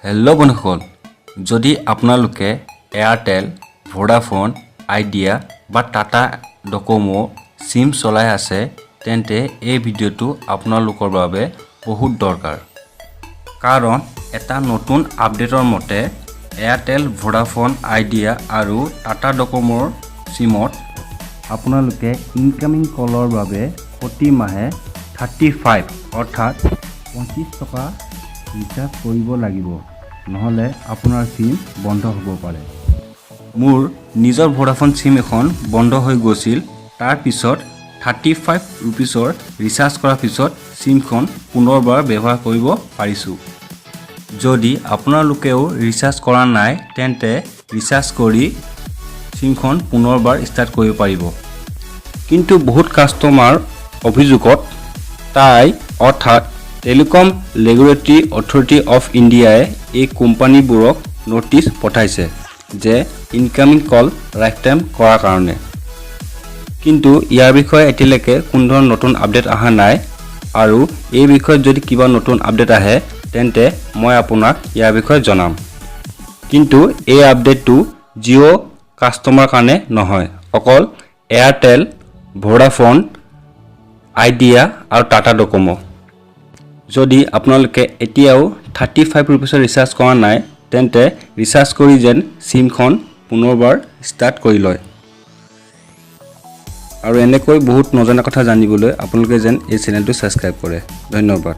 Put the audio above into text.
Hello' বন্ধুসকল, যদি আপোনালোকে এয়াৰটেল, ভোডাফোন, আইডিয়া বা টাটা ডক'ম' চিম চলাই আছে, তেন্তে এই ভিডিঅ'টো আপোনালোকৰ বাবে বহুত দৰকাৰ। কাৰণ এটা নতুন আপডেটৰ মতে এয়াৰটেল, ভোডাফোন, আইডিয়া আৰু টাটা ডক'ম'ৰ চিমত আপোনালোকে ইনকামিং কলৰ বাবে প্ৰতি মাহে 35 অৰ্থাৎ 25 টকা ৰিচাৰ্জ কৰিব লাগিব, নহ'লে আপোনাৰ চিম বন্ধ হ'ব পাৰে। মোৰ নিজৰ ভোডাফোন চিম এখন বন্ধ হৈ গৈছিল। তাৰপিছত 35 ৰুপিছৰ ৰিচাৰ্জ কৰাৰ পিছত চিমখন পুনৰবাৰ ব্যৱহাৰ কৰিব পাৰিছোঁ। যদি আপোনালোকেও ৰিচাৰ্জ কৰা নাই, তেন্তে ৰিচাৰ্জ কৰি চিমখন পুনৰবাৰ ষ্টাৰ্ট কৰিব পাৰিব। কিন্তু বহুত কাষ্টমাৰ অভিযোগত টাই অৰ্থাৎ টেলিকম ৰেগুলেটৰী অথৰিটি অফ ইণ্ডিয়াই এই কোম্পানীবোৰক ন'টিচ পঠাইছে যে ইনকামিং কল লাইফ টাইম কৰাৰ কাৰণে। কিন্তু ইয়াৰ বিষয়ে এতিয়ালৈকে কোনো ধৰণৰ নতুন আপডেট অহা নাই আৰু এই বিষয়ত যদি কিবা নতুন আপডেট আহে, তেন্তে মই আপোনাক ইয়াৰ বিষয়ে জনাম। কিন্তু এই আপডেটটো জিঅ' কাষ্টমাৰ কাৰণে নহয়, অকল এয়াৰটেল, ভোডাফোন, আইডিয়া আৰু টাটা ডক'ম'। যদি আপোনালোকে এতিয়াও 35 ৰুপিছৰ ৰিচাৰ্জ কৰা নাই, তেন্তে ৰিচাৰ্জ কৰি যেন চিমখন পুনৰবাৰ ষ্টাৰ্ট কৰি লয়। আৰু এনেকৈ বহুত নজনা কথা জানিবলৈ আপোনালোকে যেন এই চেনেলটো ছাবস্ক্ৰাইব কৰে। ধন্যবাদ।